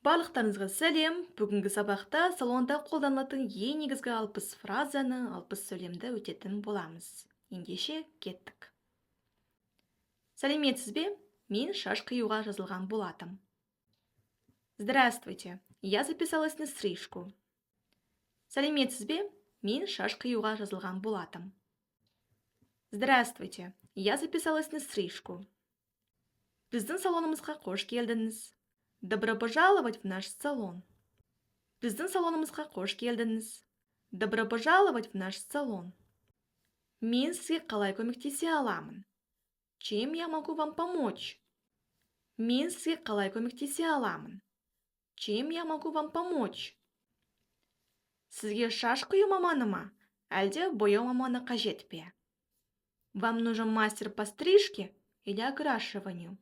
Барлықтарыңызға сәлем! Бүгінгі сабақта салонда қолданылатын ең негізгі 60 фразаны, 60 сөйлемді өтетін боламыз. Ендеше, кеттік. Сәлеметсіз бе? Мен шаш қиюға жазылған болатым. Здравствуйте, я записалась на стрижку. Сәлеметсіз бе? Мен шаш қиюға жазылған болатым. Здравствуйте, я записалась на стрижку. Біздің салонымызға қош келдіңіз. Добро пожаловать в наш салон. Біздің салонымызға қош келдіңіз. Добро пожаловать в наш салон. Мен сізге қалай көмектесе аламын? Чем я могу вам помочь? Мен сізге қалай көмектесе аламын? Чем я могу вам помочь? Сізге шаш қию маманы ма, әлде бояу маманы қажет пе? Вам нужен мастер по стрижке или окрашиванию?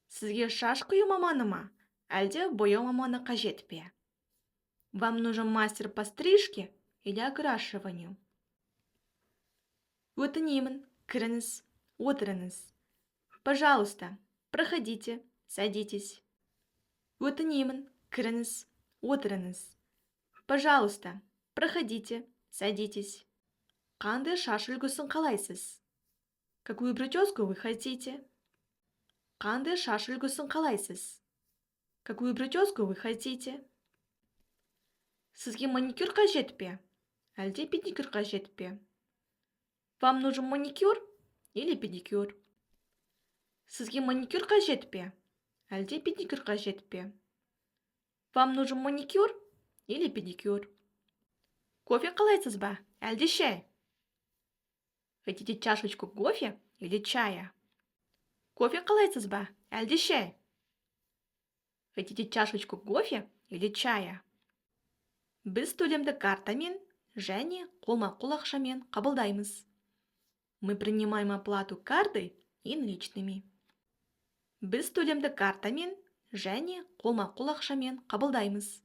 Сізге шаш қию маманы ма, әлде бояу маманы қажет пе? Вам нужен мастер по стрижке или окрашиванию? Өтінемін, кіріңіз, отырыңыз. Пожалуйста, проходите, садитесь. Өтінемін, кіріңіз, отырыңыз. Пожалуйста, проходите, садитесь. Қандай шаш үлгісін қалайсыз? Какую прическу вы хотите? Қандай шаш үлгісін қалайсыз? Какую прическу вы хотите? Сізге маникюр қажет пе, әлде педикюр қажет пе? Вам нужен маникюр или педикюр? Сізге маникюр қажет пе, әлде педикюр қажет пе? Вам нужен маникюр или педикюр? Кофе қалайсыз ба, әлде шай? Хотите чашечку кофе или чая? Кофе қалайсыз ба, әлде шай? Хотите чашечку кофе или чая? Біз төлемді картамен және қолма-қол ақшамен қабылдаймыз. Мы принимаем оплату картой и наличными. Біз төлемді картамен және қолма-қол ақшамен қабылдаймыз.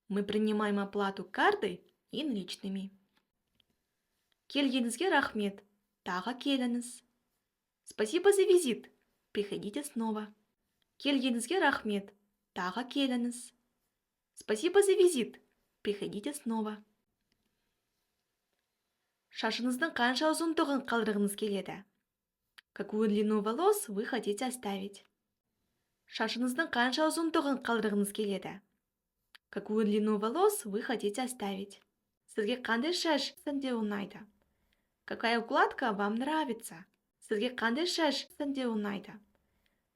Мы принимаем оплату картой и наличными. Келгеніңізге рахмет, тағы келіңіз. Спасибо за визит, приходите снова. Келгеніңізге рахмет, тағы келіңіз. Спасибо за визит, приходите снова. Шашыңыздың қанша ұзындығын қалдырғыңыз келеді? Какую длину волос вы хотите оставить? Шашыңыздың қанша ұзындығын қалдырғыңыз келеді? Какую длину волос вы хотите оставить? Сізге қандай шаш сәндеу ұнайды? Какая укладка вам нравится? Сізге қандай шаш сәндеу ұнайды?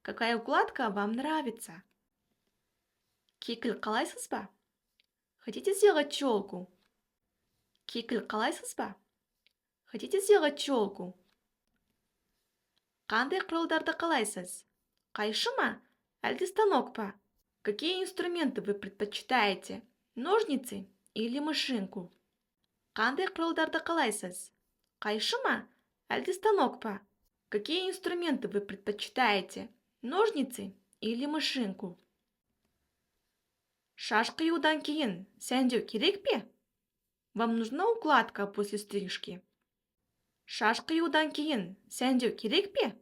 Какая укладка вам нравится? Кекіл қалайсыз ба? Хотите сделать челку? Кекіл қалайсыз ба? Хотите сделать челку? Қандай құралдарды қалайсыз? Қайшы ма, әлде станок па? Какие инструменты вы предпочитаете? Ножницы или машинку? Қандай құралдарды қалайсыз? Қайшы ма, әлде станок па? Какие инструменты вы предпочитаете? Ножницы или машинку? Шаш қиюдан кейін сәндеу керек пе? Вам нужна укладка после стрижки? Шаш қиюдан кейін сәндеу керек пе?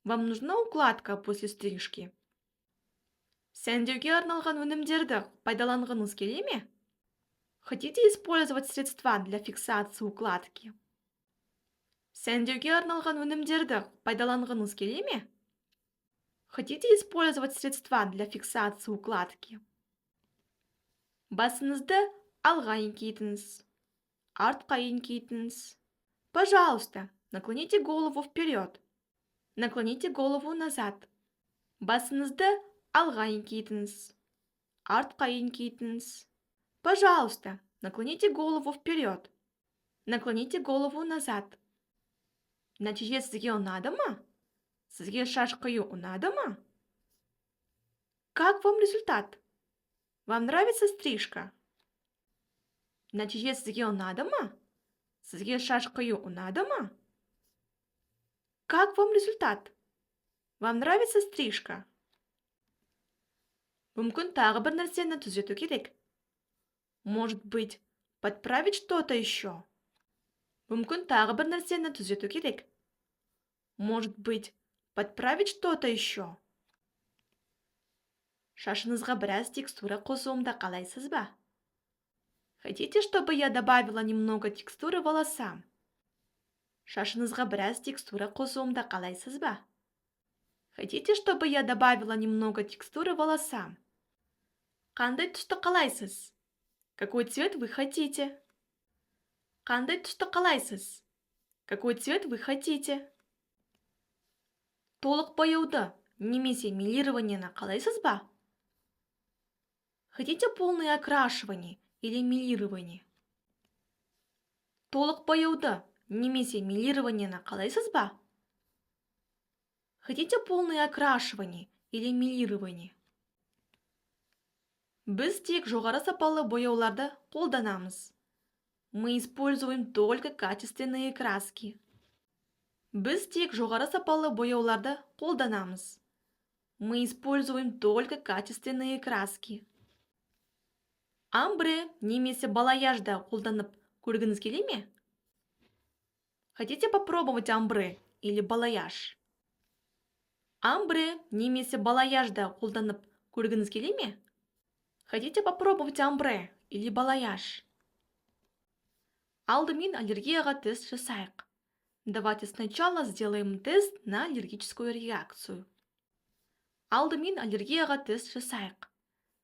Вам нужна укладка после стрижки? Сәндеуге арналған өнімдерді пайдаланғыңыз келе ме? Хотите использовать средства для фиксации укладки? Сәндеуге арналған өнімдерді пайдаланғыңыз келе ме? Хотите использовать средства для фиксации укладки? Басыңызды алға еңкейтіңіз, артқа еңкейтіңіз. Пожалуйста, наклоните голову вперед, наклоните голову назад. Басыңызды алға еңкейтіңіз, артқа еңкейтіңіз. Пожалуйста, наклоните голову вперед, наклоните голову назад. Нәтиже сізге ұнады ма? Сізге шаш қию ұнады ма? Как вам результат? Вам нравится стрижка? Нәтиже сізге ұнады ма? Сізге шаш қию ұнады ма? Как вам результат? Вам нравится стрижка? Мүмкін, тағы бір нәрсені түзету керек. Может быть, подправить что-то еще? Мүмкін, тағы бір нәрсені түзету керек. Может быть, подправить что-то еще? Шашыңызға біраз текстура қосуымды қалайсыз ба? Хотите, чтобы я добавила немного текстуры волосам? Шашыңызға біраз текстура қосуымды қалайсыз ба? Хотите, чтобы я добавила немного текстуры волосам? Қандай түсті қалайсыз? Какой цвет вы хотите? Қандай түсті қалайсыз? Какой цвет вы хотите? Толық бояуды немесе мелированиені қалайсыз ба? Хотите полное окрашивание или мелирование? Толық бояуды немесе мелированиені қалайсыз ба? Хотите полное окрашивание или мелирование? Біз тек жоғары сапалы бояуларды қолданамыз. Мы используем только качественные краски. Біз тек жоғары сапалы бояуларды қолданамыз. Мы используем только качественные краски. Омбре немесе балаяжды қолданып көргіңіз келе ме? Хотите попробовать омбре или балаяж? Омбре немесе балаяжды қолданып көргіңіз келе ме? Хотите попробовать омбре или балаяж? Алдымен аллергияға тест жасайық. Давайте сначала сделаем тест на аллергическую реакцию. Алдымен аллергияға тест жасайық.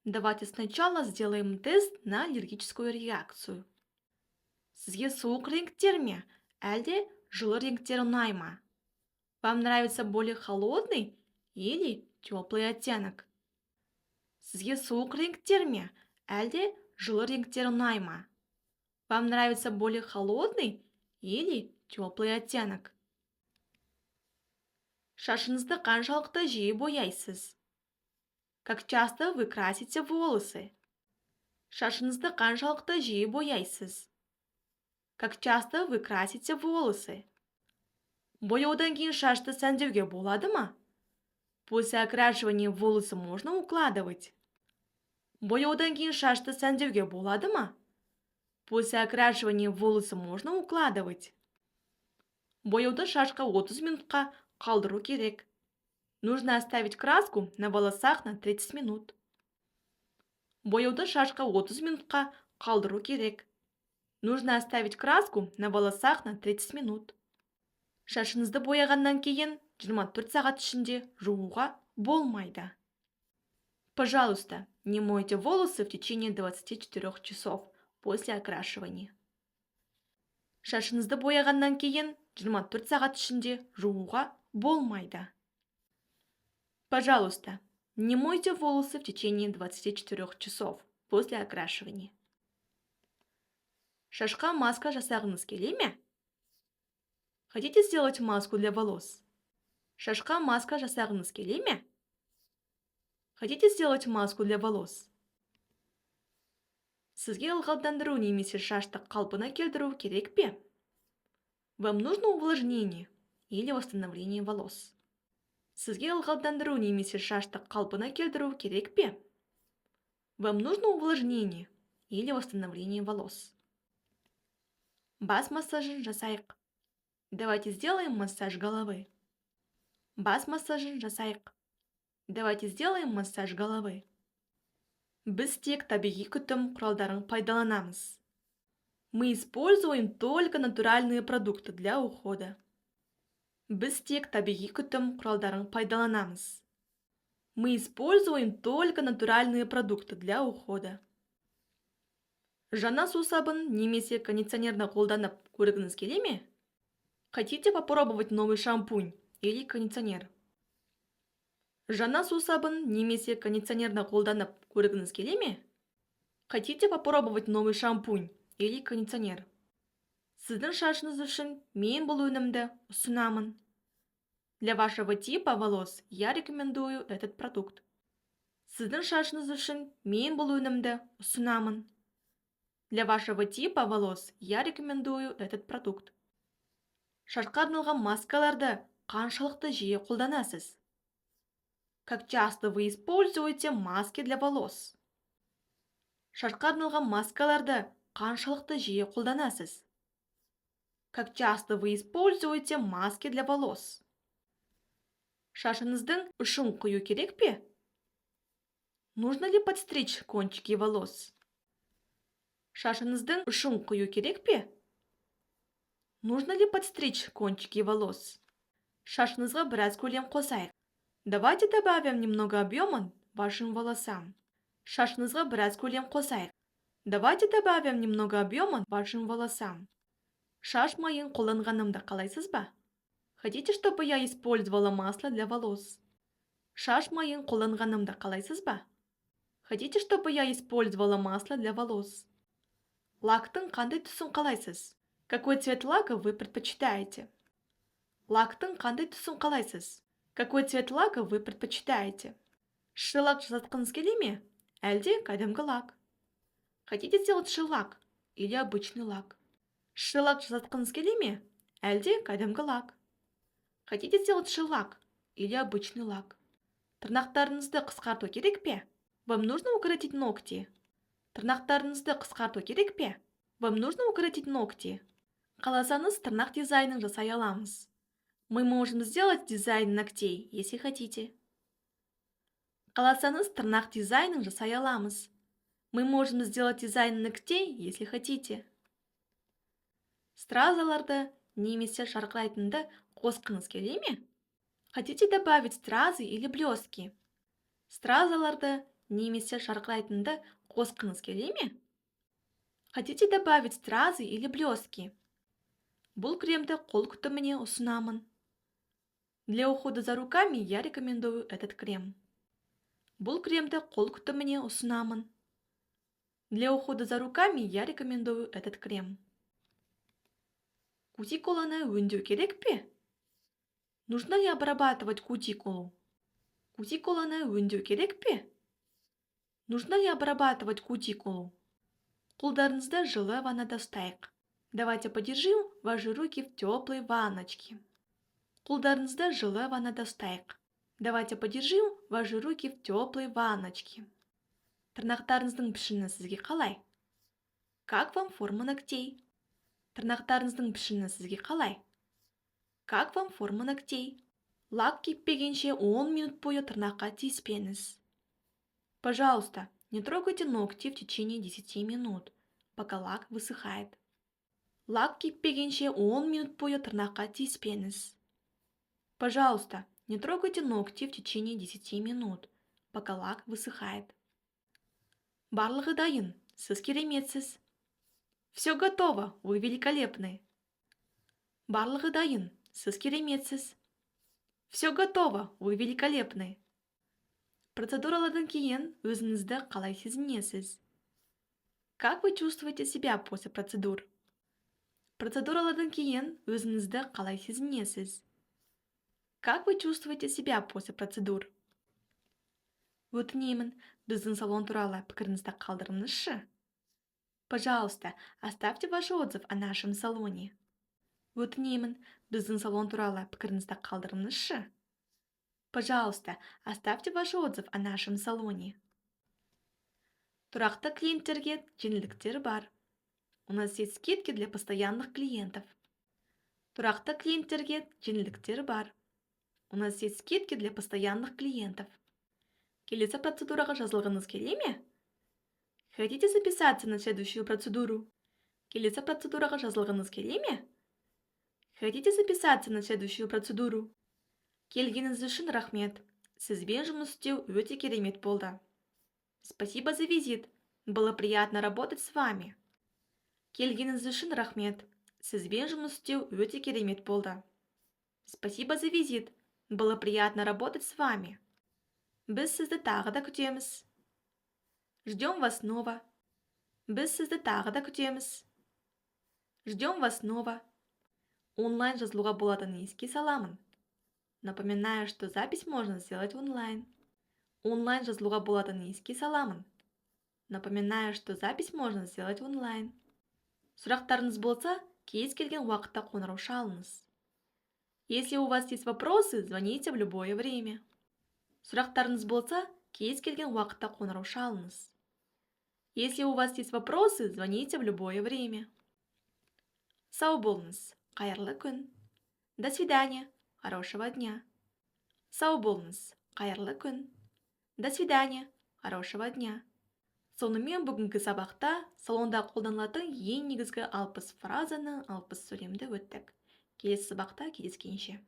Давайте сначала сделаем тест на аллергическую реакцию. Сізге суық реңктер ме, әлде жылы реңктер ұнай ма? Вам нравится более холодный или теплый оттенок? Сізге суық реңктер ме, әлде жылы реңктер ұнай ма? Вам нравится более холодный или теплый оттенок? Шашыңызды қаншалықты жиі бояйсыз? Как часто вы красите волосы? Шашыңызды қаншалықты жиі бояйсыз? Как часто вы красите волосы? Бояудан кейін шашты сәндеуге болады ма? После окрашивания волосы можно укладывать? Бояудан кейін шашты сәндеуге болады ма? После окрашивания волосы можно укладывать? Бояуды шашқа 30 минутқа қалдыру керек. Нужно оставить краску на волосах на 30 минут. Бояуды шашқа 30 минутқа қалдыру керек. Нужно оставить краску на волосах на 30 минут. Шашыңызды бояғаннан кейін 24 сағат ішінде жууға болмайды. Пожалуйста, не мойте волосы в течение 24 часов после окрашивания. Шашыңызды бояғаннан кейін 24 сағат ішінде жууға болмайды. Пожалуйста, не мойте волосы в течение 24 часов после окрашивания. Шашқа маска жасағыңыз келе ме? Хотите сделать маску для волос? Шашқа маска жасағыңыз келе ме? Хотите сделать маску для волос? Сізге ылғалдандыру немесе шашты қалпына келтіру керек пе? Вам нужно увлажнение или восстановление волос? Сізге ылғалдандыру немесе шашты қалпына келтіру керек пе? Вам нужно увлажнение или восстановление волос? Бас массажын жасайық. Давайте сделаем массаж головы. Бас массажын жасайық. Давайте сделаем массаж головы. Біз тек табиғи күтім құралдарын пайдаланамыз. Мы используем только натуральные продукты для ухода. Біз тек табиғи күтім құралдарын пайдаланамыз. Мы используем только натуральные продукты для ухода. Жаңа сусабын немесе кондиционерді қолданып көргіңіз келе ме? Хотите попробовать новый шампунь или кондиционер? Жаңа сусабын немесе кондиционерді қолданып көргіңіз келе ме? Хотите попробовать новый шампунь или кондиционер? Сіздің шашыңыз үшін мен бұл өнімді ұсынамын. Для вашего типа волос я рекомендую этот продукт. Сіздің шашыңыз үшін мен бұл өнімді ұсынамын. Для вашего типа волос я рекомендую этот продукт. Шашқа арналған маскаларды қаншалықты жиі қолданасыз? Как часто вы используете маски для волос? Шашқа арналған маскаларды қаншалықты жиі қолданасыз? Как часто вы используете маски для волос? Шашыңыздың ұшын қию керек пе? Нужно ли подстричь кончики волос? Шашыңыздың ұшын қию керек пе? Нужно ли подстричь кончики волос? Шашыңызға біраз көлем қосайық. Давайте добавим немного объема вашим волосам. Шашыңызға біраз көлем қосайық. Давайте добавим немного объема вашим волосам. Шаш майын қолданғанымды қалайсыз ба? Хотите, чтобы я использовала масло для волос? Шаш майын қолданғанымды қалайсыз ба? Хотите, чтобы я использовала масло для волос? Лактың қандай түсін қалайсыз? Какой цвет лака вы предпочитаете? Лактың қандай түсін қалайсыз? Какой цвет лака вы предпочитаете? Шеллак жасатқыңыз келе ме, әлде кәдімгі лак? Хотите сделать шеллак или обычный лак? Шеллак жасатқыңыз келе ме, әлде кәдімгі лак? Хотите сделать шеллак или обычный лак? Тырнақтарыңызды қысқарту керек пе? Вам нужно укоротить ногти? Тырнақтарыңызды қысқарту керек пе? Вам нужно укоротить ногти? Қаласаңыз, тырнақ дизайнын жасай аламыз. Мы можем сделать дизайн ногтей, если хотите. Қаласаңыз, тырнақ дизайнын жасай аламыз. Мы можем сделать дизайн ногтей, если хотите. Стразаларды немесе жарқырайтынды қосқыңыз келе ме? Хотите добавить стразы или блестки? Стразаларды немесе жарқырайтынды қосқыңыз келе ме? Хотите добавить стразы или блестки? Бұл кремді қол күтіміне ұсынамын. Для ухода за руками я рекомендую этот крем. Бұл кремді қол күтіміне ұсынамын. Для ухода за руками я рекомендую этот крем. Кутикуланы өңдеу керек пе? Нужно ли обрабатывать кутикулу? Кутикуланы өңдеу керек пе? Нужно ли обрабатывать кутикулу? Қолдарыңызды жылы ваннада ұстайық. Давайте подержим ваши руки в теплой ванночке. Қолдарыңызды жылы ваннада ұстайық. Давайте подержим ваши руки в теплой ванночке. Тырнақтарыңыздың пішіні сізге қалай? Как вам форма ногтей? Тырнақтарыңыздың пішіні сізге қалай? Как вам форма ногтей? Лак кеппегенше 10 минут бойы тырнаққа тиіспеңіз. Пожалуйста, не трогайте ногти в течение 10 минут, пока лак высыхает. Лак кеппегенше 10 минут бойы тырнаққа тиіспеңіз. Пожалуйста, не трогайте ногти в течение 10 минут, пока лак высыхает. Барлығы дайын, сіз кереметсіз. Все готово, вы великолепны. Барлығы дайын, сіз кереметсіз. Все готово, вы великолепны. Процедуралардан кейін өзіңізді қалай сезінесіз? Как вы чувствуете себя после процедур? Процедуралардан кейін өзіңізді қалай сезінесіз? Как вы чувствуете себя после процедур? Өтінемін, біздің салон туралы пікіріңізді қалдырыңызшы. Пожалуйста, оставьте ваш отзыв о нашем салоне. Өтінемін, біздің салон туралы пікіріңізді қалдырыңызшы. Пожалуйста, оставьте ваш отзыв о нашем салоне. Тұрақты клиенттерге жеңілдіктер бар. У нас есть скидки для постоянных клиентов. Тұрақты клиенттерге жеңілдіктер бар. У нас есть скидки для постоянных клиентов. Келесі процедураға жазылғыңыз келе ме? Хотите записаться на следующую процедуру? Келесі процедураға жазылғыңыз келе ме? Хотите записаться на следующую процедуру? Келгеніңіз үшін рахмет. Сізбен жұмыс істеу өте керемет болды. Спасибо за визит. Было приятно работать с вами. Келгеніңіз үшін рахмет. Сізбен жұмыс істеу өте керемет болды. Спасибо за визит. Было приятно работать с вами. Біз сізді тағы да күтеміз. Ждем вас снова. Біз сізді тағы да күтеміз. Ждем вас снова. Онлайн жазылуға болатынын еске саламын. Напоминаю, что запись можно сделать онлайн. Онлайн жазылуға болатынын еске саламын. Напоминаю, что запись можно сделать онлайн. Сұрақтарыңыз болса, кез келген уақытта қоңырау шалыңыз. Если у вас есть вопросы, звоните в любое время. Сұрақтарыңыз болса, кез келген уақытта қоңырау шалыңыз. Если у вас есть вопросы, звоните в любое время. Сау болыңыз, қайырлы күн. До свидания, хорошего дня. Сау болыңыз, қайырлы күн. До свидания, Хорошего дня! Сонымен, бүгінгі сабақта салонда қолданылатын ең негізгі 60 фразаны, 60 сөйлемді өттік. Келесі сабақта кездескенше!